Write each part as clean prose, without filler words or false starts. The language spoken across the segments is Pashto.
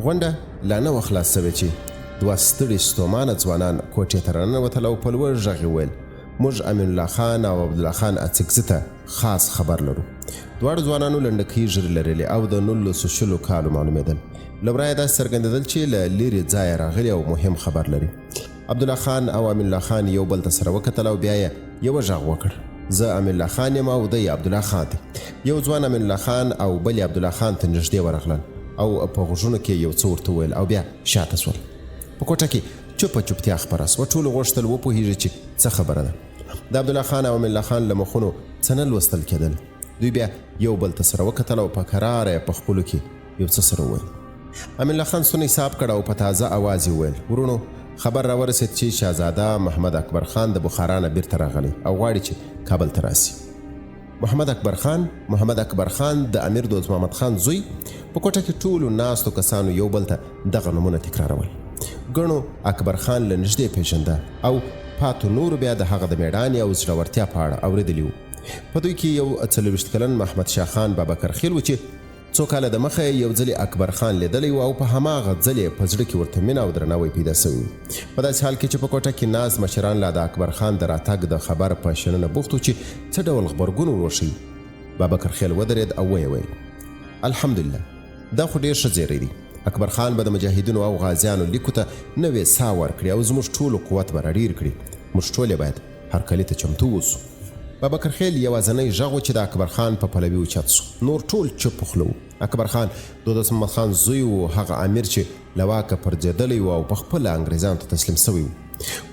غونډه لا نه وه خلاص شوې چې دوه ستړي ستومانه ځوانان کوټې ته راننوتل او په لوړ غږ یې وویل، موږ امین الله خان او عبدالله خان اڅکزي ته خاص خبر لرو. دواړو ځوانانو لنډکۍ ږیرې لرلې او د نولسو شلو کالو معلومېدل. له ورایه داسې څرګندېدل چې له لیرې ځایه راغلي او مهم خبر لري. عبدالله خان او امین الله خان یو بل ته سره وکتل او بیا یې یوه غږ وکړ، زه امین الله خان یم او دی عبدالله خان دی. یو ځوان امین الله خان او بل یې عبدالله خان ته نږدې ورغلل او په غوږونو کې یې یو څه ورته وویل او بیا شاته شول. په کوټه کې چوپه چوپتیا خپره شوه، ټولو غوښتل وپوهېږي چې څه خبره ده. د عبدالله خان او امین الله خان له مخونو څه نه لوستل کېدل. دوی بیا یو بل ته سره وکتل او په کراره یې په خپلو کې یو څه سره وویل. امین الله خان ستونی صاف کړ او په تازه اواز یې وویل، وروڼو! خبر راورسېد چې شهزاده محمد اکبر خان د بخارا نه بیرته راغلی او غواړي چې کابل ته راسي. محمد اکبر خان، محمد اکبر خان د امیر دوست محمد خان زوی، په کوټه کې ټولو ناستو کسانو یو بل ته دغه نومونه تکرارول. ګڼو اکبر خان له نږدې پېژنده او پاتو نورو بیا د هغه د مېړانې او زړورتیا په اړه اورېدلي وو. په دوی کې یو 24 کلن محمد شاه خان بابکرخېل و چې څو کاله د مخه یې یو ځلې اکبر خان لیدلی و او په هماغه ځل یې په زړه کې ورته مینه او درناوی پیدا شوی و. په داسې حال کې چې په کوټه کې ناست مشران لا د اکبر خان د راتګ د خبر په شننه بوخت وو چې څه ډول غبرګون وروښيي، بابکر خېل ودرېد او ویې ویل، الحمدلله، دا خو ډېر ښه زېری دی. اکبر خان به د مجاهدینو او غازیانو لیکو ته نوې ساه ورکړي او زموږ ټولو قوت به راډېر کړي. موږ ټول یې باید هرکلي ته چمتو اوسو. بابکر خېل یواځنی ږغ و چې د اکبر خان په پلوي اوچت شو. نور ټول چوپ خوله وو. اکبر خان د دوست محمد خان زوی و، هغه امیر چې له واکه پرځېدلی و او په خپله انګرېزانو ته تسلیم شوی و.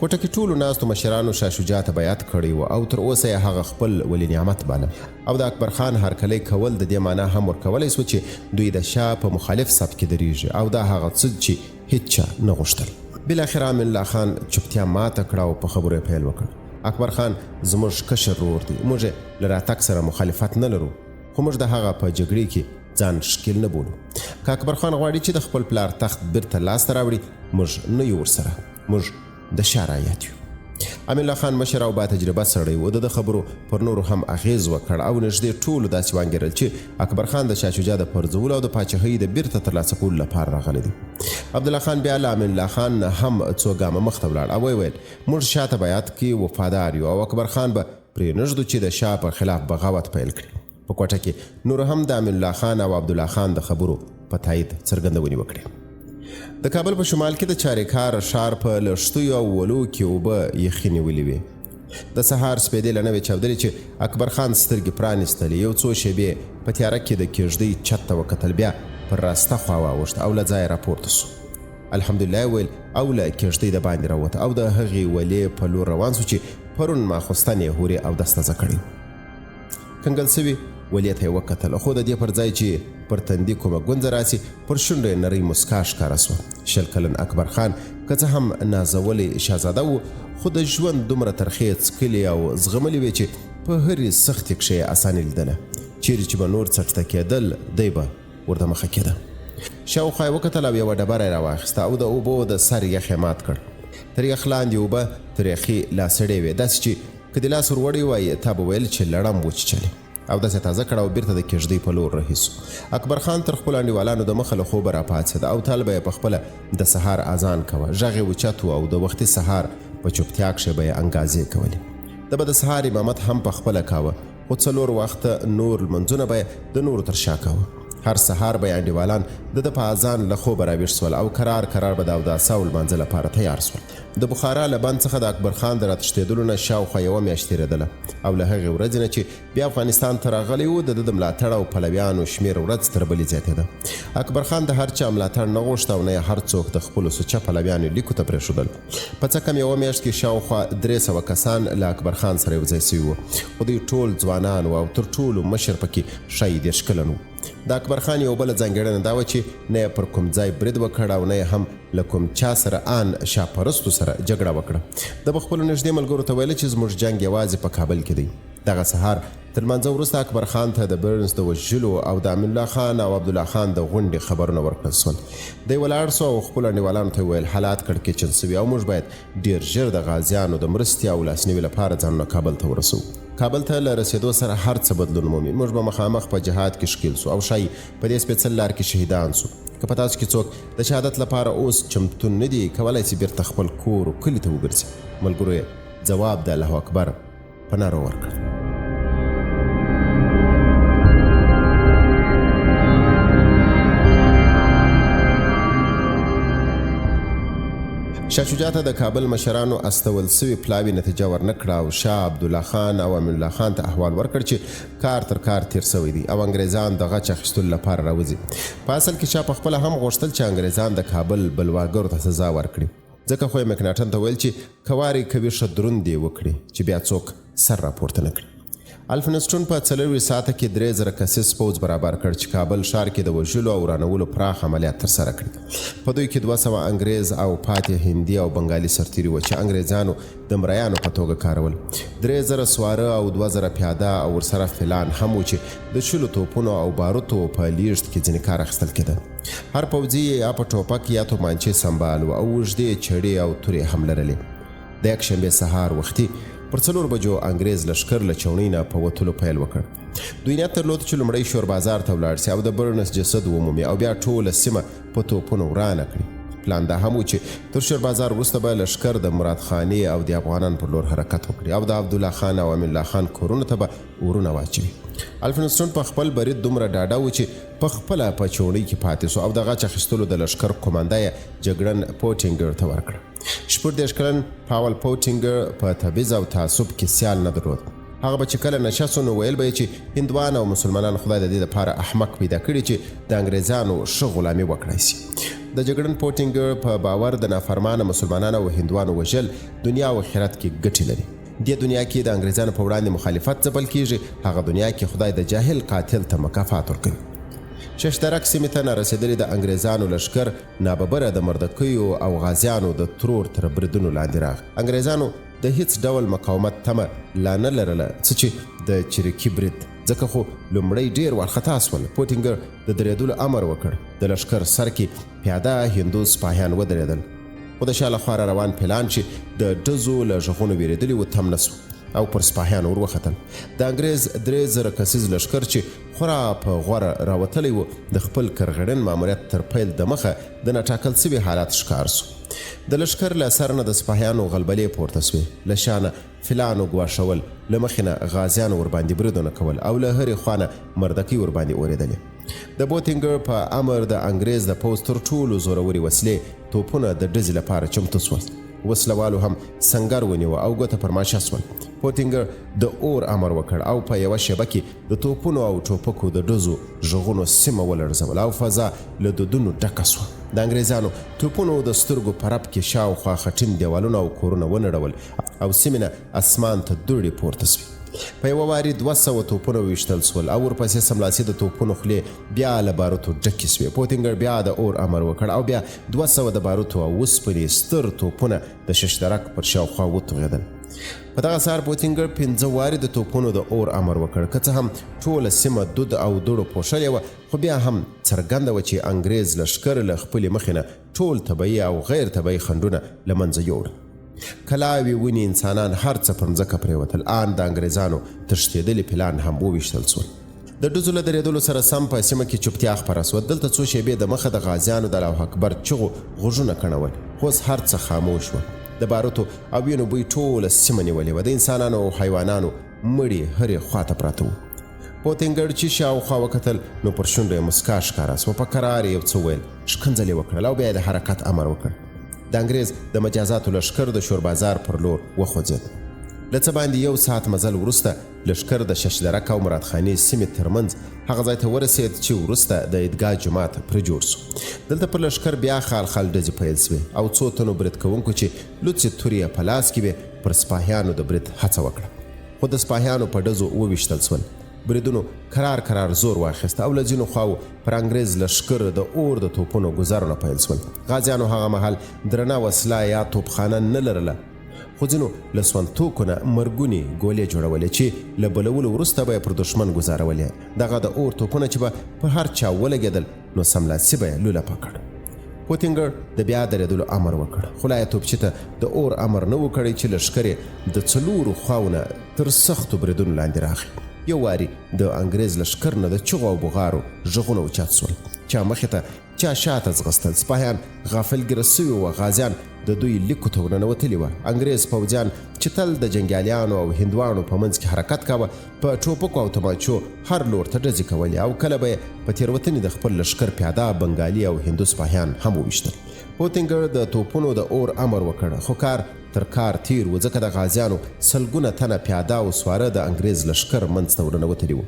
کوټه کې ټولو ناستو مشرانو شاه شجاع ته بیعت کړی و او تر اوسه یې هغه خپل ولي نعمت باله او د اکبر خان هرکلی کول د دې مانا هم ورکولی شوه چې دوی د شاه په مخالف صف کې درېږي او دا هغه څه چې هیچا نه غوښتل. بالاخره امین الله خان چوپتیا ماته کړه او په خبرو یې پیل وکړ، اکبر خان زموږ کشر ورور دی، موږ یې له راتګ سره مخالفت نه لرو، خو موږ د هغه په جګړې کې ځان ښکیل نه بولو. که اکبر خان غواړي چې د خپل پلار تخت بیرته لاسته راوړي، موږ نه یو ورسره، موږ د شاه رعیت یو. امین الله خان مشر او با تجربه سړی و، د ده خبرو پر نورو هم اغېز وکړ او نږدې ټولو داسې وانګېرل چې اکبر خان د شاه شجاع د پرځولو او د پاچهۍ د بیرته ترلاسه کولو لپاره راغلی دی. عبدالله خان بیا له امین الله خان نه هم څو ګامه مخته ولاړ او ویې ویل، موږ شاه ته بیعت کې وفادار یو او اکبر خان به پرېنږدو چې د شاه پر خلاف بغاوت پیل کړي. په کوټه کې نورو هم د امین الله خان او عبدالله خان د خبرو په تایید څرګندونې وکړې. د کابل په شمال کې د چاریکار ښار په لښتیو او ولو کې اوبه یخې نیولې وې. د سهار سپېدې له نوې چاودلې چې اکبر خان سترګې پرانیستلې، یو څو شېبې په تیاره کې د کېږدۍ چت ته وکتل، بیا پر راسته خوا واوښت او له ځایه راپورته شو. الحمدلله یې وویل او له کېږدۍ د باندې راووت او د هغې ولې په لور روان شو چې پرون ماخوستن یې هورې اودس تازه کړی و. کنګل شوي ولې ته یې وکتل، خو د دې پر ځای چې پر تندي کومه ګونځه راسي، پر شونډو یې نرۍ موسکا ښکاره شوه. 20 کلن اکبر خان که څه هم نازولی شهزاده و، خو د ژوند دومره ترخې یې څکلي او زغملي وې چې په هرې سختې کښې یې اساني لیدله. چېرې چې به نور څټته کېدل، دی به ور د مخه کېده. شاوخوا یې وکتل او یوه ډبره یې راواخیسته او د اوبو د سر یخ یې مات کړ. تر یخ لاندې اوبه تر یخي لا سړې وې، داسې چې که دې لاس ور وړی وای، تا به ویل چې لړم وچیچلې. اودس یې تازه کړ او بیرته د کېږدۍ په لور رهي شو. اکبر خان تر خپلو انډیوالانو د مخه له خوبه راپاڅېده او تل به یې په خپله د سهار اذان کوه. غږ یې اوچت و او د وختي سهار په چوپتیا کښې به یې انګازې کولې. ده به د سهار امامت هم په خپله کاوه، خو څلور وخته نور لمونځونه به یې د نورو تر شا کاوه. هر سهار به یې انډیوالان د ده په اذان له خوبه راویښ شول او کرار کرار به د اوداسه او لمانځه لپاره تیار شول. د بخارا له بند څخه د اکبر خان د راتښتېدلو نه شاوخوا یوه میاشت تېرېدله او له هغې ورځې نه چې بیا افغانستان ته راغلی و، د ده د ملاتړ او پلویانو شمېر ورځ تر بلې زیاتېده. اکبر خان د هر چا ملاتړ نه غوښت او نه یې هر څوک د خپلو سوچه پلویانو لیکو ته پرېښودل. په څه کم یوه میاشت کې شاوخوا 300 کسان له اکبر خان سره یوځای شوي وو، خو دوی ټول ځوانان وو او تر ټولو مشر پکې ښايي 30 کلن و. د اکبر خان یوه بله ځانګړنه دا وه چې نه یې پر کوم ځای برید وکړ او نه یې هم له کوم چا سره آن شاه پرستو سره جګړه وکړه. ده به خپلو نږدې ملګرو ته ویل چې زموږ جنګ یوازې په کابل کې دی. دغه سهار تر لمانځه وروسته اکبر خان ته د برنس د وژلو او د امین الله خان او عبدالله خان د غونډې خبرونه ورکړل شول. دی ولاړ شو او خپلو انډیوالانو ته یې وویل، حالات کړکېچن شوي او موږ باید ډېر ژر د غازیانو د مرستې او لاسنیوي لپاره ځانونه کابل ته ورسوو. کابل ته له رسېدو سره هر څه بدلون مومي. موږ به مخامخ په جهاد کې ښکېل شو او ښايي په دې سپېڅلې لار کې شهیدان شو. که په تاسو کې څوک د شهادت لپاره اوس چمتو نه دي، کولای شي بېرته خپل کور و کلي ته وګرځي. ملګرو یې ځواب د الله اکبر په نارو ورکړ. شاه شجاع ته د کابل مشرانو استول سوي پلاوي نتیجه ورنه کړه او شاه عبدالله خان او امین الله خان ته احوال ورکړ چې کار تر کار تیر سوی دی او انګریزان د غچ اخیستلو لپاره راوځي. په اصل کې شاه پخپله هم غوښتل چې انګریزان د کابل بلواګرو ته سزا ورکړي، ځکه خو یې مکناټن ته ویل چې که واری کوي ښه دروند یې وکړي چې بیا څوک سر راپورته نه کړي. الفنسټون په 24 ساعته کې 3000 کسیز پوځ برابر کړ چې کابل ښار کې د وژلو او ورانولو پراخ عملیات ترسره کړي. په دوی کې 200 انګریز او پاتې هندي او بنګالي سرتیري وو چې انګریزانو د مریانو په توګه کارول. 3000 سواره او 2000 پیاده او ورسره فیلان هم وو چې د 20 توپونو او باروتو په لیږد کې ځینې کار اخیستل کېده. هر پوځي یې یا په ټوپک یا تومانچې سمبال و او اوږدې چړې او تورې هم لرلې. د یکشنبې سهار وختي پر 4 بجو انګریز لښکر له چوڼۍ نه په وتلو پیل وکړ. دوی نیت درلود چې لومړی شوربازار ته ولاړ شي او د برنس جسد ومومي او بیا ټوله سیمه په توپونو ورانه کړي. پلان دا هم و چې تر شوربازار وروسته به لښکر د مراد خانې او د افغانان پر لور حرکت وکړي او د عبدالله خان او امین الله خان کورونو ته به اورونه واچوي. الفنسټون په خپل برید دومره ډاډه و چې په خپله په چوڼۍ کې پاتې شو او د غچ اخیستلو د لښکر قومانده یې جګړن پوټینګر ته ورکړه. 36 کلن پاول پوټینګر په تبعیض او تعصب کې سیال نه درلود. هغه به چې کله نشه سو نو ویل به یې چې هندوان او مسلمانان خدای د دې لپاره احمق پیدا کړي چې د انګریزانو ښه غلامي وکړای شي. د جګړن پوټینګر په باور د نافرمانه مسلمانانو او هندوانو وژل دنیا او آخرت کې ګټې لري. دې دنیا کې د انګریزانو په وړاندې مخالفت ځپل کیږي، هغه دنیا کې خدای د جاهل قاتل ته مکافات ورکوي. ششدرک سیمې ته نارسېدلي د انګریزانو لښکر ناببره د مردکیو او غازیانو د ترور تر بریدونو لاندې راغی. انګریزانو د هیڅ ډول مقاومت تمه لا نه لرله، څه چې د چریکي برید، ځکه خو لومړی ډیر وارخطا سول. پوټینګر د درېدلو امر وکړ. د لښکر سر کې پیاده هندو سپاهیان ودرېدل، خو د شا لخوا را روان پیلان چې د ډزو له غږونو وېرېدلي وو تم نه سو او پر سپاهیانو ور وختل. د انګریز 3000 کسیز لښکر چې خورا په غوره راوتلی و، د خپل کرغړن ماموریت تر پیل دمخه د ناټاکل سوي حالت ښکار سو. د لښکر له سر نه د سپاهیانو غلبلې پورته سوې، له شا نه فیلانو ګواښول، له مخې نه غازیانو ورباندې بریدونه کول او له هرې خوا نه مردکۍ ورباندې اورېدلې. د بوتینګر په امر د انګریز د پوځ تر ټولو زورورې وسلې توپونه د ډزې لپاره چمتو سول. وسلوالو هم سنګر ونیو او ګوته پر ماشه سول. پوتینګر د اور امر وکړ او په یوه شېبه کې د توپونو او ټوپکو د ډزو غږونو سیمه ولړزوله او فضا له دودونو ډکه سوه. د انګریزانو توپونو د سترګو په رپ کې شاوخوا خټین دیوالونه او کورونه ونړول او سیمې نه اسمان ته دوړې پورته سوې. په یوه واري 200 توپونه وویشتل سول او ورپسې سملاسي د توپونو خولې بیا له باروتو ډکې سوې. پوتینګر بیا د اور امر وکړ او بیا 200 د باروتو او اوسپنې ستر توپونه د ششدرک پر شاوخوا وتوغېدل. په دغه سهار پوتینګر 5 وارې د توپونو د اور امر وکړ. که څه هم ټوله سیمه دود او دوړو پوښلې وه، خو بیا هم څرګنده وه چې انګریز لښکر له خپلې مخې نه ټول طبیعي او غیر طبیعي خنډونه له منځه یوړل. کلاوې، ونې، انسانان هر څه پر مځکه پرېوتل، آن د انګریزانو تښتېدلي پلان هم وویشتل سول. د ډزو له درېدلو سره سم په سیمه کې چوپتیا خپره سوه. دلته څو شېبې د مخه د غازیانو د الله اکبر چغو غږونه کڼول، خو اوس هر څه خاموش وه. د باروتو او وینو بوی ټوله سیمه نیولې وه. د انسانانو او حیوانانو مړي هرې خواته پراته وو. پوتینګر چې شاوخوا وکتل نو پر شونډو یې مسکا ښکاره سوه. په کرار یې یو څه وویل، ښکنځل یې وکړل او بیا یې د حرکت امر وکړ. د انګریز د مجازاتو لښکر د شوربازار پر لور وخوځېد. له څه باندې 1 ساعت مزل وروسته لښکر د ششدرک او مرادخانې سیمې ترمنځ هغه ځای ته ورسېد چې وروسته د عیدګاه جومات پرې جوړ سو. دلته پر لښکر بیا خال خال ډزې پیل سوې او څو تنو برید کوونکو چې لوڅې تورې یې په لاس کې وې پر سپاهیانو د برید هڅه وکړه، خو د سپاهیانو په ډزو وویشتل سول. بریدونو کرار کرار زور واخیست او له ځینو خواوو پر انګریز لښکر د اور د توپونو ګوزارونه پیل سول. غازیانو هغه مهال درنه وسله یا توپخانه نه لرله، خو ځینو له سون توکو نه مرګونې ګولې جوړولې چې له بلولو وروسته به یې پر دښمن ګوزارولې. دغه د اور توپونه چې به په هر چا ولګېدل نو سملاسي به یې لولپه کړ. پوتینګر د بیا درېدلو امر وکړ، خو لا یې توپچي ته د اور امر نه و کړی چې لښکر یې د څلورو خواوو نه تر سختو بریدونو لاندې راغی. یو واري د انګرېز لښکر نه د چغو او بغارو ږغونه اوچت شول. چا مخې ته، چا شاته ځغستل. سپاهیان غافلګیره شوي وه، غازیان د دوی لیکو ته ورننوتلي وه. انګرېز پوځیان چې تل د جنګیالیانو او هندواڼو په منځ کې حرکت کاوه، په ټوپکو او تمانچو هر لور ته ډزې کولې او کله به یې په تېروتنې د خپل لښکر پیاده بنګالي او هندو سپاهیان هم وویشتل. پوتینګر د توپونو د اور امر وکړ، خو کار تر کار تېر و، ځکه د غازیانو سلګونه تنه پیاده او سواره د انګرېز لښکر منځ ته ورننوتلي وو.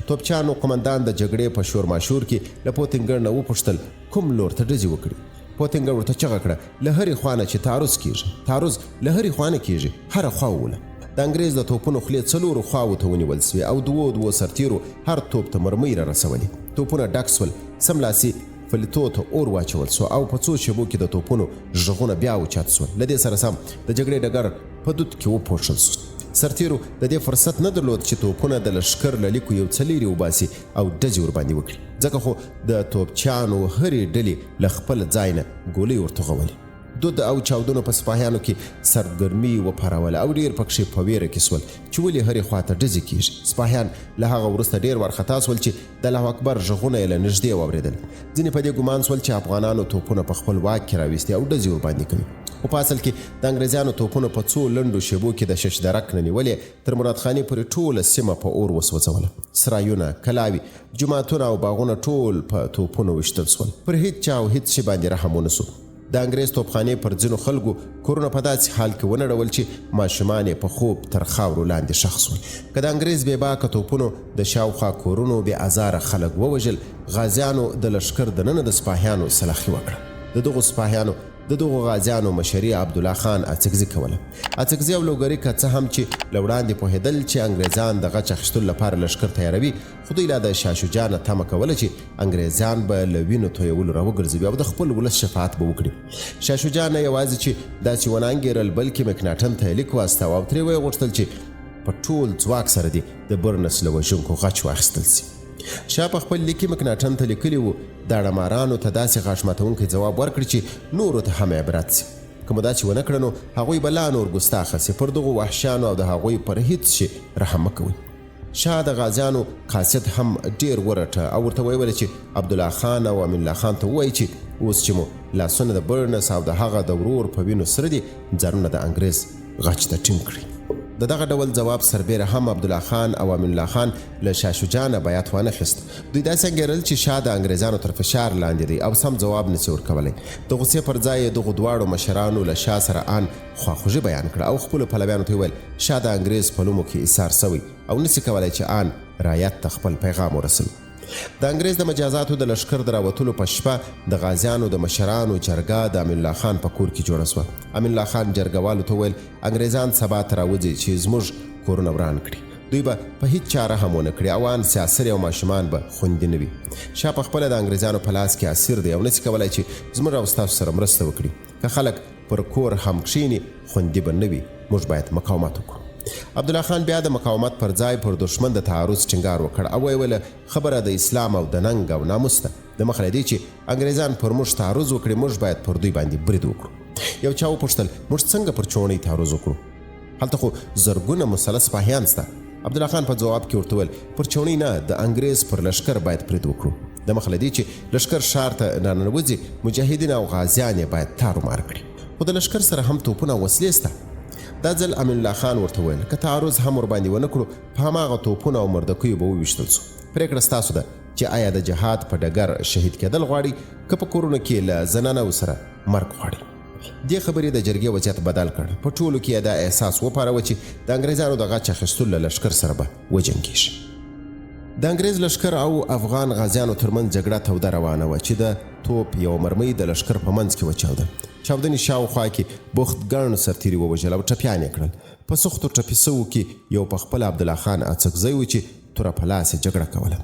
توپچیانو قومندان د جګړې په شور ماشور کې له پوتینګر نه وپوښتل، کوم لور ته ډزې وکړي؟ پوتینګر ورته چغه کړه، له هرې خوا نه چې تعرض کېږي. تعرض له هرې خوا نه کېږي، هره خوا ووله. د انګرېز د توپونو خولې څلورو خواوو ته ونیول شوې او دوو دوو سرتېرو هر توپ ته مرمۍ را رسولې. توپونه ډک شول، سملاسي فلتو ته اور واچول شو او په څو شېبو کې د توپونو ږغونه بیا اوچت شول. له دې سره سم د جګړې ډګر په دود کې وپوښل شو. سرتېرو د دې فرصت نه درلود چې توپونه د لښکر له لیکو یو څه لېرې وباسي او ډزې ورباندې وکړي، ځکه خو د توپچیانو هرې ډلې له خپل ځای نه ګولۍ ورتوغولې. دود او چاودنو په سپاهیانو کې سردګرمي وپاروله او ډېر پکښې په وېره کې شول چې ولې هرې خوا ته ډزې کېږي. سپاهیان له هغه وروسته ډېر وارخطا شول چې د الله اکبر غږونه یې له نږدې واورېدل. ځینې په دې ګمان شول چې افغانانو توپونه په خپل واک کې راویستي او ډزې ورباندې کوي، خو په اصل کې د انګرېزانو توپونو په څو لنډو شېبو کې د ششدرک نه نیولې تر مرادخانې پورې ټوله سیمه په اور وسوځوله. سرایونه، کلاوې، جوماتونه او باغونه ټول په توپونو ویشتل شول. پر هیڅ چا او هیڅ شي باندې رحم ونه شو. د انګرېز توپخانې پر ځینو خلکو کورونه په داسې حال کې ونړول چې ماشومان یې په خوب تر خاورو لاندې ښخ شول. که د انګرېز بې باکه توپونو د شاوخوا کورونو بې ازاره خلک ووژل، غازیانو د لښکر دننه د سپاهیانو سلاخي وکړه. د دغو سپاهیانو د دغو غازیانو مشري عبدالله خان اڅکزي کوله. اڅکزي او لوګري که څه هم چې له وړاندې پوهېدل چې انګرېزان د غچ اخیستلو لپاره لښکر تیاروي، خو دوی لا د شاه شجاع نه تمه کوله چې انګرېزان به له وینو تویولو راوګرځوي او د خپل ولس شفاعت به وکړي. شاه شجاع نه یوازې چې داسې ونه انګېرل، بلکې مکناټن ته یې لیک واستاوه او ترې ویې غوښتل چې په ټول ځواک سره دې د برنس له وژونکو غچ واخیستل شي. شاه په خپل لیک کې مکناټن ته لیکلي وو، داړه مارانو ته داسې غاښ ماتونکی ځواب ورکړي چې نورو ته هم عبرت شي. که مو داسې ونه کړه نو هغوی به لا نور ګستاخه شي، پر دغو وحشیانو او د هغوی پر هیڅ شي رحم مه کوئ. شاه د غازیانو قاصد هم ډېر ورټه او ورته ویې ویل چې عبدالله خان او امین الله خان ته ووایي چې اوس چې مو لاسونه د برنس او د هغه د ورور په وینو سره دي، ځانونه د انګرېز غچ ته ټینګ کړئ. د دغه ډول ځواب سربېره هم عبدالله خان او امین الله خان له شاه شجاع نه بیعت وانه خیست. دوی داسې انګېرل چې شاه د انګرېزانو تر فشار لاندې دی او سم ځواب نه شي ورکولی. د غوسې پر ځای یې دغو دواړو مشرانو له شاه سره آن خواخوږي بیان کړه او خپلو پلویانو ته یې وویل، شاه د انګرېز په لومو کې ایسار شوی او نه شي کولای چې آن رعیت ته خپل پیغام ورسوي. د انګرېز د مجازاتو د لښکر د راوتلو په شپه د غازیانو د مشرانو جرګه د امین الله خان په کور کې جوړه شوه. امین الله خان جرګه والو ته وویل، انګرېزان سبا ته راوځي چې زموږ کورونه وران کړي. دوی به په هیڅ چا رحم ونه کړي او آن سیاسرې او ماشومان به خوندي نه وي. شاه په خپله د انګرېزانو په لاس کې اسیر دی او نه شي کولای چې زموږ او ستاسو سره مرسته وکړي. که خلک پر کور هم کښېني، خوندي به نه وي. موږ باید مقاومت وکړو. عبدالله خان بیا د مقاومت پر ځای پر دښمن د تعرض ټینګار وکړ او ویې ویل، خبره د اسلام او د ننګ او ناموس ده. د مخه له دې چې انګرېزان پر موږ تعرض وکړي، موږ باید پر دوی باندې برید وکړو. یو چا وپوښتل، موږ څنګه پر چوڼۍ تعرض وکړو؟ هلته خو زرګونه مسلح سپاهیان شته. عبدالله خان په ځواب کې ورته وویل، پر چوڼۍ نه، د انګرېز پر لښکر باید برید وکړو. د مخه له دې چې لښکر ښار ته راننوځي، مجاهدین او غازیان یې باید تارومار کړي. خو د لښکر سره هم توپونه او وسلې شته. دا ځل امین الله خان ورته وویل، که تعرض هم ورباندې ونه کړو، په هماغه توپونو او مردکیو به وویشتل شو. پرېکړه ستاسو ده چې ایا د جهاد په ډګر شهید کېدل غواړئ که په کورونو کې له زنانو سره مرګ غواړئ. دې خبرې د جرګې وضعیت بدل کړ. په ټولو کې یې دا احساس وپاروه چې د انګرېزانو د غچ اخیستلو له لښکر سره به وجنګېږي. د انګرېز لښکر او افغان غازیانو ترمنځ جګړه توده روانه وه چې د توپ یوه مرمۍ د لښکر په منځ کې وچاوده. چاودنې شاوخوا کې بوخت ګڼ سرتېري ووژل او ټپیان یې کړل. په سختو ټپي سوو کې یو په خپله عبدالله خان اڅکزی و چې توره په لاس یې جګړه کوله.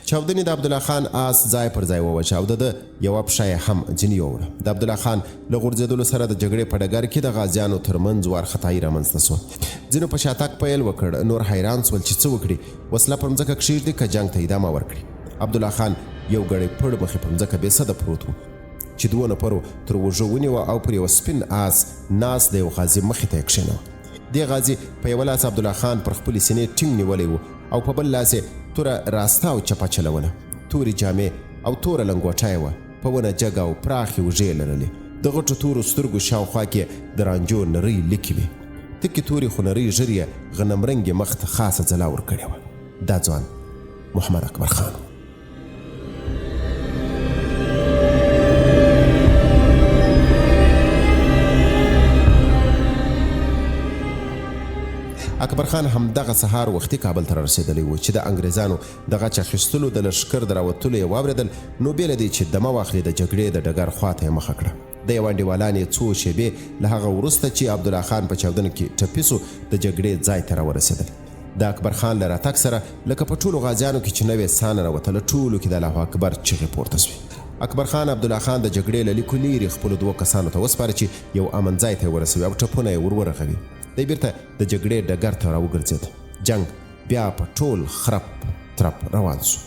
چاودنې د عبدالله خان آس ځای پر ځای ووژه او د ده یوه پښه یې هم ځینې یووړه. د عبدالله خان له غورځېدلو سره د جګړې په ډګر کې د غازیانو تر منځ وارخطایي رامنځته شوه. ځینو په شاتګ پیل وکړ، نور حیران شول چې څه وکړي، وسله پر مځکه کښېږدي که جنګ ته ادامه ورکړي. عبدالله خان یو ګړی پړ مخې پر مځکه بې سده پروت و. چې دوو نفرو تر اوږه ونیوه او پر یوه سپین آس ناست د یو غازي مخې ته یې کښېنوه. دې غازي په یوه لاس عبدالله خان پر خپلې سینې ټینګ نیولی و او په بل لاس یې توره راسته او چپه چلوله. تورې جامې او توره لنګوټه یې وه، په ونه جګه او پراخې اوږې یې لرلې. د غټو تورو سترګو شاوخوا کې د رانجو نرۍ لیکې وې. تکې تورې خو نرۍ ږیرې یې غنمرنګې مخ ته خاصه ځلا ورکړې وه. دا ځوان محمد اکبر خان و. اکبر خان همدغه سهار وختي کابل ته رارسېدلی و چې د انګرېزانو د غچ اخیستلو د لښکر د راوتلو یې واورېدل، نو بې له دې چې دمه واخلي د جګړې د ډګر خوا ته یې مخه کړه. د یو انډیوالان یې څو شېبې له هغه وروسته چې عبدالله خان په چاودنه کې ټپي شو، د جګړې ځای ته راورسېدل. د اکبر خان له راتګ سره لکه په ټولو غازیانو کې چې نوې ساه ننوتله، ټولو کې د الله اکبر چغې پورته شوې. اکبر خان عبدالله خان د جګړې له لیکو لیرې خپلو دوو کسانو ته وسپاره چې یو امن ځای ته یې ورسوي او ټپونه یې ور ورغوي. دی بیرته د جګړې ډګر ته راوګرځېد. جنګ بیا په ټول خرپ ترپ روان شو.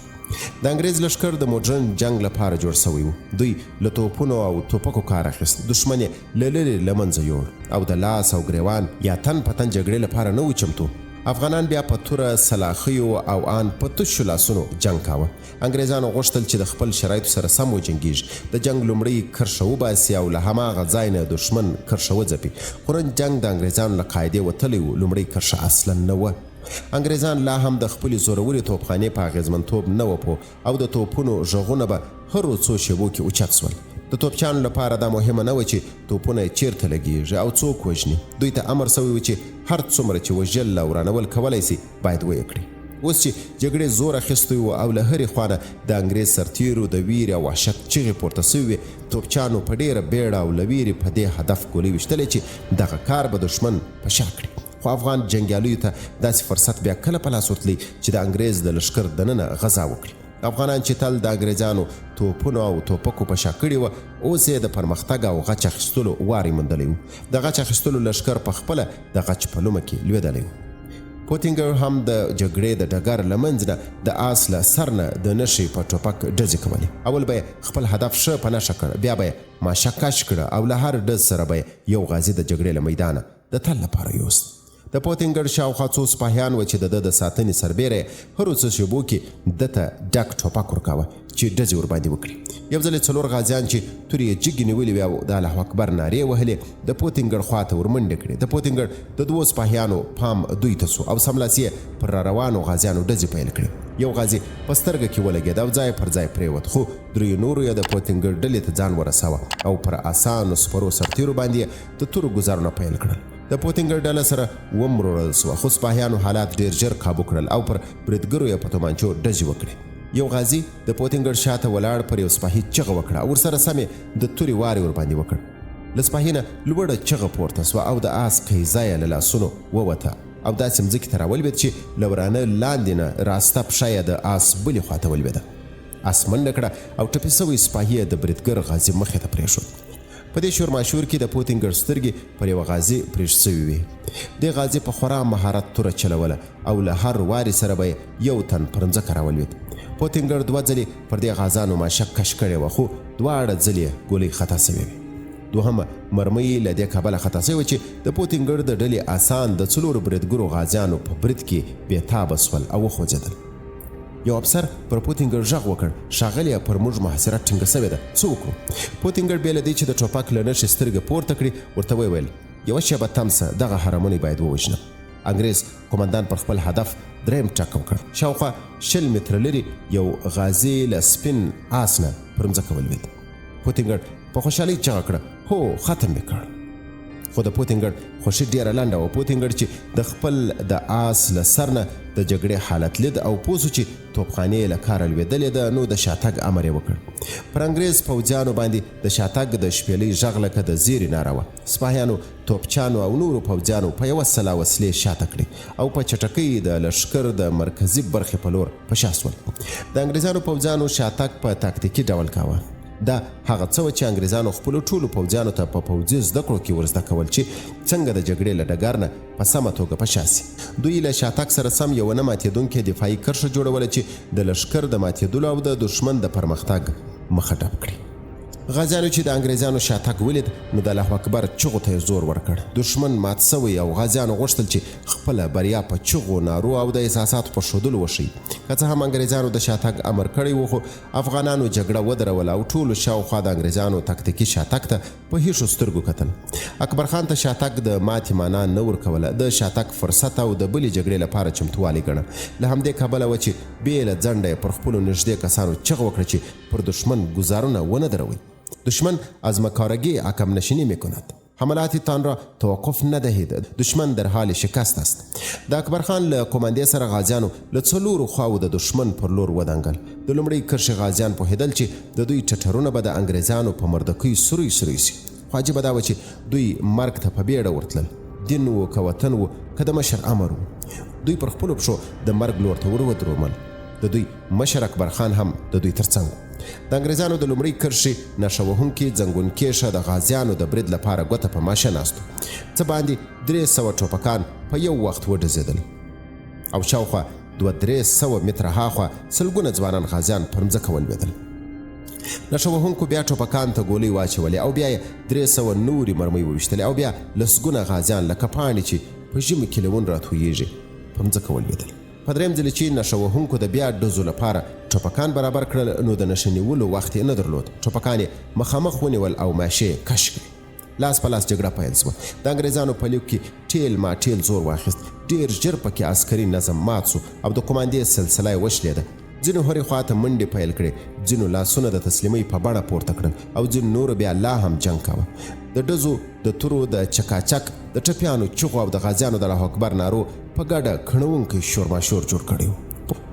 د انګرېز لښکر د موډرن جنګ لپاره جوړ شوی و. دوی له توپونو او توپکو کار اخیست، دښمن یې له لرې له منځه یوړ او د لاس او ګرېوان یا تن په تن جګړې لپاره نه وو چمتو. افغانان بیا په توره، سلاخیو او آن په تشو لاسونو جنګ کاوه. انګرېزانو غوښتل چې د خپل شرایطو سره سم وجنګېږي، د جنګ لومړۍ کرښه وباسي او له هماغه ځای نه دښمن کرښه وځپي. خو نن جنګ د انګرېزانو له قاعدې وتلی و، لومړۍ کرښه اصلاً نه وه. انګرېزان لا هم د خپلې زورورې توپخانې په اغېزمنتوب نه وه پوه او د توپونو غږونه به هرو څو شېبو کې اوچت شول. د توپچیانو لپاره دا مهمه نه وه چې توپونه یې چېرته لګېږي او څوک وژني. دوی ته امر شوی و چې هر څومره چې وژل او ورانول کولای شي، باید ویې کړي. اوس چې جګړې زور اخیستی و او له هرې خوا نه د انګرېز سرتېرو د وېرې او وحشت چیغې پورته شوې وې، توپچیانو په ډېره بېړه او له وېرې په دې هدف ګولۍ ویشتلې چې دغه کار به دښمن په شا کړي. خو افغان جنګیالیو ته داسې فرصت بیا کله په لاس ورتلی چې د انګرېز د لښکر دننه غزا وکړي. افغانان چې تل د انګرېزانو توپونو او توپکو په شا کړي وه، اوس یې د پرمختګ او غچ اخیستلو واری موندلی و. د غچ اخیستلو لښکر په خپله د غچ په لومه کې لوېدلی و. پوتینګر هم د جګړې د ډګر له منځ نه د آس له سر نه د نښې په ټوپک ډزې کولې. اول به یې خپل هدف ښه په نښه کړ، بیا به یې ماشه کش کړه او له هر ډز سره به یې یو غازي د جګړې له میدانه د تل لپاره یوست. د پوتینګر شاوخوا څو سپاهیان وه چې د ده د ساتنې سربېره یې هرو څه شېبو کې ده ته ډک ټوپک ورکاوه چې ډزې ورباندې وکړي. یو ځل یې څلور غازیان چې تورې یې جګې نیولې وې او د الله اکبر نارې یې وهلې د پوتینګر خوا ته ورمنډې کړې. د پوتینګر د دوو سپاهیانو پام دوی ته شو او سملاسي یې پر راروانو غازیانو ډزې پیل کړې. یو غازي په سترګه کې ولګېد او ځای پر ځای پرېوت، خو دریو نورو یې د پوتینګر ډلې ته ځان ورساوه او پر اسانو سپرو سرتېرو باندې یې د تورو ګوزارونه پیل کړل. د پوتینګر ډله سره ومروړل شوه، خو سپاهیانو حالات ډېر ژر کابو کړل او پر بریدګرو یې په تومانچو ډزې وکړې. یو غازي د پوتینګر شاته ولاړ پر یو سپاهي چغه وکړه او ورسره سم یې د تورې وارې ورباندې وکړ. له سپاهي نه لوړه چغه پورته شوه او د آس قیزه یې له لاسونو ووته او داسې مځکې ته راولوېد چې له ورانه لاندې نه راسته پښه یې د آس بلې خواته ولوېده. آس منډه کړه او ټپي شوی سپاهي یې د بریدګر غازي مخې ته پرېښود. په دې شورماشور کې د پوتینګر سترګې پر یوه غازي پرېښ شوې وې. دې غازي په خورا مهارت توره چلوله او له هر وارې سره به یې یو تن پر مځکه راولوېد. پوتینګر دوه ځلې پر دې غازانو ماشه کش کړې وه، خو دواړه ځلې یې ګولۍ خطا شوې وې. دوهمه مرمۍ له دې کبله خطا شوې وه چې د پوتینګر د ډلې اسان د څلورو بریدګرو غازیانو په برید کې بې تابه شول او وخوځېدل. یو افسر پر پوتینګر غږ وکړ، ښاغلیه، پر موږ محاصره ټینګه شوې ده، څه وکړو؟ پوتینګر بې له دې چې د ټوپک له نښې سترګې پورته کړي، ورته ویې ویل، یوه شېبه تم شه، دغه حرمونی باید ووژنم. انګرېز قومندان پر خپل هدف درېیم ټک وکړ. شاوخوا 20 متره لرې یو غازي له سپین آس نه پر مځکه ولوېد. پوتینګر په خوشحالۍ چغه کړه، هو، ختم مې کړ. خو د پوتینګر خوښي ډېره لنډه وه. پوتینګر چې د خپل د آس له سر نه د جګړې حالت لید او پوه شو چې توپخانې یې له کاره لوېدلې ده، نو د شاتګ امر یې وکړ. پر انګرېز پوځیانو باندې د شاتګ د شپېلۍ غږ لکه د زېري ناره وه. سپاهیانو، توپچیانو او نورو پوځیانو په یوه سلا وسلې شاته کړې او په چټکۍ د لښکر د مرکزي برخې په لور په شا شول. د انګرېزانو پوځیانو شاتګ په تاکتیکي ډول کاوه. دا هغه څه وه چې انګرېزانو خپلو ټولو پوځیانو ته په پوځي زده کړو کې ور زده کول چې څنګه د جګړې له ډګر نه په سمه توګه په شا شي. دوی له شاتګ سره سم یوه نه ماتېدونکې دفاعي کرښه جوړوله چې د لښکر د ماتېدلو او د دښمن د پرمختګ مخه ډب کړي. غازیانو چې د انګریزانو شاتګ ولید نو د الله اکبر چغو ته یې زور ورکړ. دښمن مات شوی او غازیانو غوښتل چې خپله بریا په چغو، نارو او د احساساتو په ښودلو وښیي. که څه هم انګریزانو د شاتګ امر کړی و خو افغانانو جګړه ودروله او ټولو شاوخوا د انګریزانو تکتیکي شاتګ ته په هیښو سترګو کتل. اکبرخان ته شاتګ د ماتې مانا نه ورکوله، ده شاتګ فرصت او د بلې جګړې لپاره چمتووالی ګڼه. له همدې کبله وه چې بې له ځنډه یې پر خپلو نږدې کسانو چغه وکړه چې پر دښمن ګوزارونه ونه دروئ. دښمن از مکارګی عقب نشینی میکند. حملات تان را توقف ندهید. دښمن در حال شکست است. د اکبرخان له قومندې سره غازیانو له څلورو خواوو د دښمن پر لور ودانګل. د لومړۍ کرښې غازیان پوهېدل چې د دوی ټټرونه به د انګرېزانو په مردکۍ سوری سوری شي. خو عجیبه دا وه چې دوی مرګ ته په بېړه ورتلل. دین و که وطن و که د مشر امر و. دوی پر خپلو پښو د مرګ لور ته ور ودرومل. د دوی مشر اکبر خان هم د دوی تر څنګ و. د انګرېزانو د لومړۍ کرښې نښه وهونکي ځنګون کېښه د غازیانو د برید لپاره ګوته په ماشه ناست و. څه باندې 300 ټوپکان په یو وخت وډزېدل او شاوخوا 200-300 متره هاخوا سلګونه ځوانان غازیان پر مځکه ولوېدل. نښه وهونکو بیا ټوپکان ته ګولۍ واچولې او بیا یې 300 نورې مرمۍ وویشتلې او بیا لسګونه غازیان لکه پاڼې چې په ژمي کې له ونو راتویېږي په مځکه ولوېدل. په دریم ځل چې نشه وهونکو د بیا ډزو لپاره ټوپکان برابر کړل نو د نشه نیولو وخت یې نه درلود. ټوپکان یې مخامخ ونیول او ماشې یې کش کړې. لاس په لاس جګړه پیل شوه. د انګریزانو په لیکو کې ټیل ما ټیل زور واخیست. ډېر ژر پکې عسکري نظم مات شو او د قوماندې سلسله یې وشلېده. ځینو هرې خوا ته منډې پیل کړې، ځینو لاسونه د تسلیمۍ په بڼه پورته کړل او ځینو نورو بیا لا هم جنګ کاوه. د ډزو، د تورو د چکاچک، د ټپیانو چغو او د غازیانو د الله اکبر نارو په ګډه کڼوونکی شورماشور جوړ کړی و.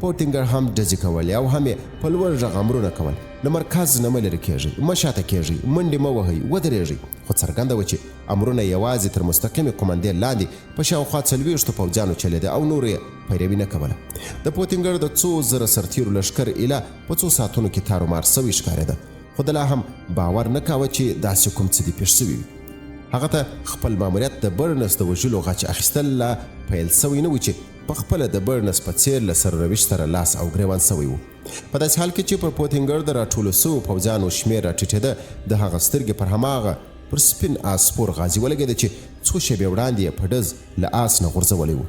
پوتینګر هم ډزې کولې او هم یې په لوړ غږ امرونه کول، له مرکز نه مه لرې کېږئ، مه شاته کېږئ، منډې مه وهئ، ودرېږئ. خو څرګنده وه چې امرونه یې یوازې تر مستقیمې قومندې لاندې په شاوخوا 40 پوځیانو چلېده او نورو یې پیروي نه کوله. د پوتینګر د څو زره سرتېرو لښکر ایله په څو ساعتونو کې تارومار شوی ښکارېده، خو ده لا هم باور نه کاوه چې داسې کوم څه دې پېښ شوي وي. هغه ته خپل ماموریت د برنس د وژلو غچ اخیستل لا پیل شوی نه و چې په خپله د برنس په څېر له سر روش سره لاس او ګرېوان شوی و. په داسې حال کې چې پر پوتینګر د راټولو شوو پوځیانو شمېر راټیټېده، د هغه سترګې پر هماغه پر سپین آس سپور غازي ولګېده چې څو شېبې وړاندې یې په ډز له آس نه غورځولی و.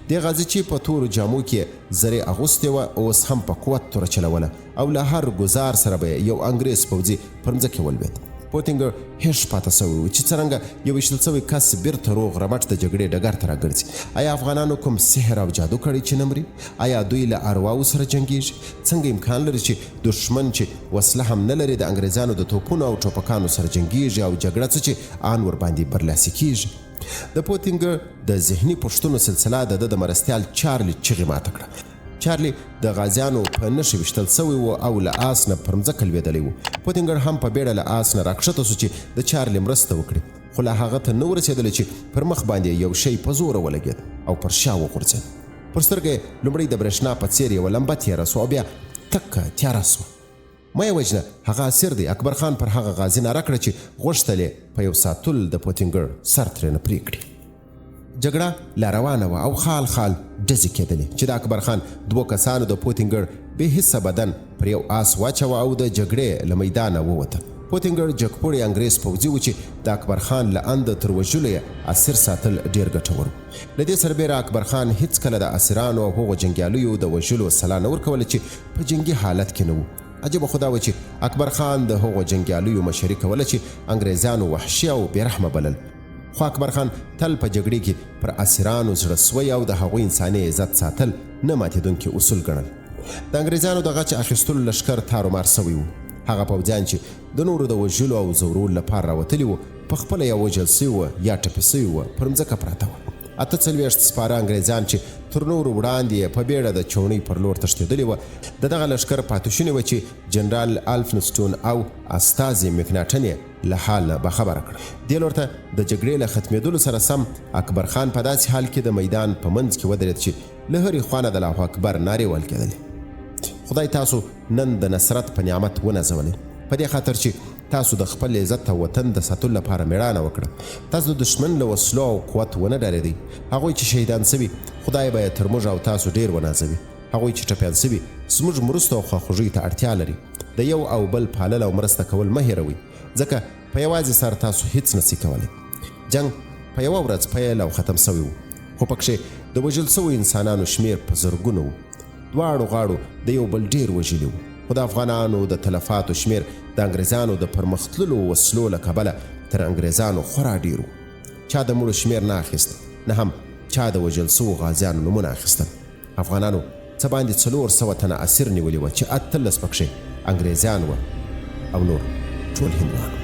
دې غازي چې په تورو جامو کې یې زرې اغوستې وه، اوس هم په قوت توره چلوله او له هر ګوزار سره به یې یو انګرېز پوځي پر مځکې ولوېد. پوتینګر هېښ پاته شوی و چې څرنګه یو ویشتل شوی کس بیرته روغ رمټ د جګړې ډګر ته راګرځي. ایا افغانانو کوم سحر او جادو کړی چې نه مري؟ ایا دوی له ارواوو سره جنګېږي؟ څنګه امکان لري چې دښمن چې وسله هم نه لري د انګرېزانو د توپونو او ټوپکانو سره جنګېږي او جګړه څه چې آن ورباندې برلاسي کېږي؟ د پوتینګر د ذهني پوښتنو سلسله د ده د مرستیال چارلي چغې ماته کړه. چارلي د غازیانو په نښه ویشتل شوی و او له آس نه پر مځکه لوېدلی و. پوتینګر هم په بېړه له آس نه راکښته شو چې د چارلي مرسته وکړي، خو لا هغه ته نه و رسېدلی چې پر مخ باندې یې یو شی په زوره ولګېد او پر شا وغورځېد. پر سترګه یې لومړی د برېښنا په څېر یوه لمبه تېره شوه او بیا تکه تیاره شوه. مه یې وژنه، هغه اسیر دی. اکبر خان پر هغه غازي ناره کړه چې غوښتل یې په یو ساتول د پوتینګر سر ترېنه پرې کړي. جګړه لا روانه وه او خال خال ډزې کېدلې چې د اکبر خان دوو کسانو د پوتینګر بې حسه بدن پر یو آس واچاوه او د جګړې له میدانه ووته. پوتینګر جګپوړی انګرېز پوځي و چې د اکبر خان له انده تر وژلو یې اسیر ساتل ډېر ګټور و. له دې سربېره اکبر خان هېڅکله د اسیرانو او هغو جنګیالیو د وژلو سلا نه ورکوله چې په جنګي حالت کې نه وو. عجیبه خو دا وه چې اکبر خان د هغو جنګیالیو مشري کوله چې انګرېزانو وحشي او بې رحمه بلل. خو اکبر خان تل په جګړې کې پر اسیرانو زړه سوی او د هغوی انساني عزت ساتل نه ماتېدونکي اصول ګڼل. د انګرېزانو د غچ اخیستلو لښکر تارومار شوی و. هغه پوځیان چې د نورو د وژلو او ځورولو لپاره راوتلي وو، په خپله یا وژل شوي وه یا ټپي شوي وه، پر مځکه پراته وه. 48 سپاره انګرېزان چې تر نورو وړاندې یې په بېړه د چوڼۍ پر لور تښتېدلي وه، د دغه لښکر پاتې شوني وه چې جنرال الفنسټون او استازي مکناټن یې له حال نه باخبره کړل. دې لور ته د جګړې له ختمېدلو سره سم اکبر خان په داسې حال کې د میدان په منځ کې ودرېد چې له هرې خوا نه د الله اکبر نارې وهل کېدلې. خدای تاسو نن د نصرت په نعمت ونازولی، په دې خاطر چې تاسو د خپل عزت او وطن د ساتلو لپاره مېړانه وکړه. تاسو د دښمن له وسلو او قوت ونه ډارېدئ. هغوی چې شهیدان شوي، خدای به یې تر موږ او تاسو ډېر ونازوي. هغوی چې ټپیان شوي، زموږ مرستو او خواخوږیو ته اړتیا لري. د یو او بل پالل او مرسته کول مه هېروئ. ځکه په یوازې سر تاسو هیڅ نه سئ کولی. جنګ په یوه ورځ پیل او ختم شوی و، خو پکښې د وژل شوو انسانانو شمېر په زرګونو و. دواړو غاړو د یو بل ډېر وژلي وو، خو د افغانانو د تلفاتو شمېر د انګرېزانو د پرمختللو وسلو له کبله تر انګرېزانو خورا ډېر و. چا د مړو شمېر نه اخیست، نه هم چا د وژل شوو غازیانو نومونه اخیستل. افغانانو څه باندې 400 تنه اسیر نیولي وه چې 18 پکښې انګرېزیان وه او نور ټول هندوان وه.